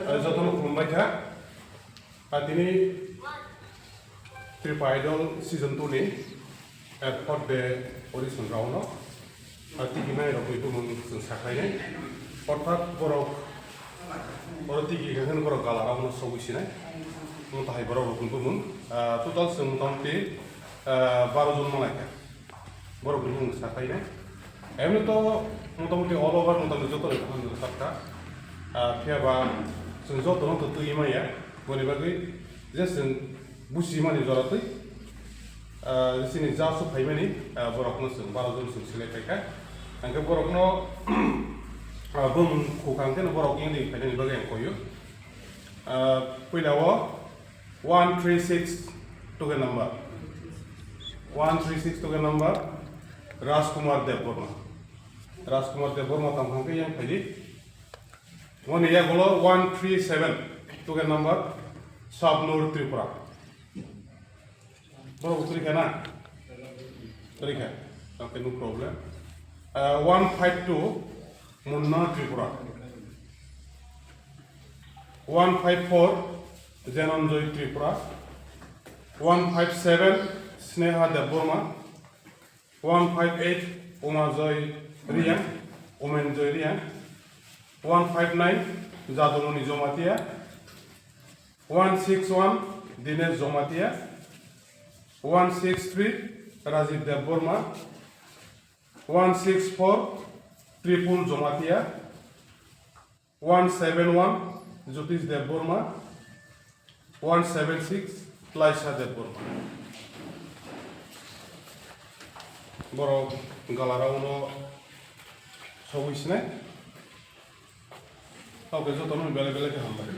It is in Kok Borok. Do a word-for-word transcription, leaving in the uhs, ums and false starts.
Jotono khulumbai kha. Ah, tini Tripura Idol season two ni, eh, fourth day audition round o, ah, tigi nai rok ni bumung chwng saklainai. Orthat borok, oro tigi kha khe borok gala round o sogwi sinai. Omo tahai borok rok ni bumung, ah, total chwng motamoti, ah, baro jon manai kha. Borok ni bumung saklainai. Emni to motamoti all over motamoti joto ni kaham ni sakha. Ah, phiya ba chwng joto no to twi maya. Boni bagwi je chwng busi mani jora twi, ah, chini judge o phaimani, ah, borok no chwng baro jon chwng select khaikha. Hwnkhe borok no, ah, bumung khukha hwnkhe borok yang di phainani bagwi ang koyo. Ah, puila o one three six token number. One three six token number Rajkumar Debbarma. Rajkumar Debbarma tong hwnkhe yang phaidi. Moni yagulo one three seven token number Shabnur Tripura. Borok kwrwi kha na? Kwrwi kha. Okay, no problem. Uh, one five two Munna Tripura. One five four Jananjoy Tripura. One five seven Sneha Debbarma. One five eight Umajoy Riang, Umenjoy Riang. One five nine Jadumoni Jomatia. One six one Dinesh Jomatia. One six three Rajiv Debbarma. One six four Tripul Jomatia. One seven one Jyotish Debbarma. One seven six Laisa Debbarma. Borok gala round o sogwi sinai. Oke, jotono belai belai khe hambai.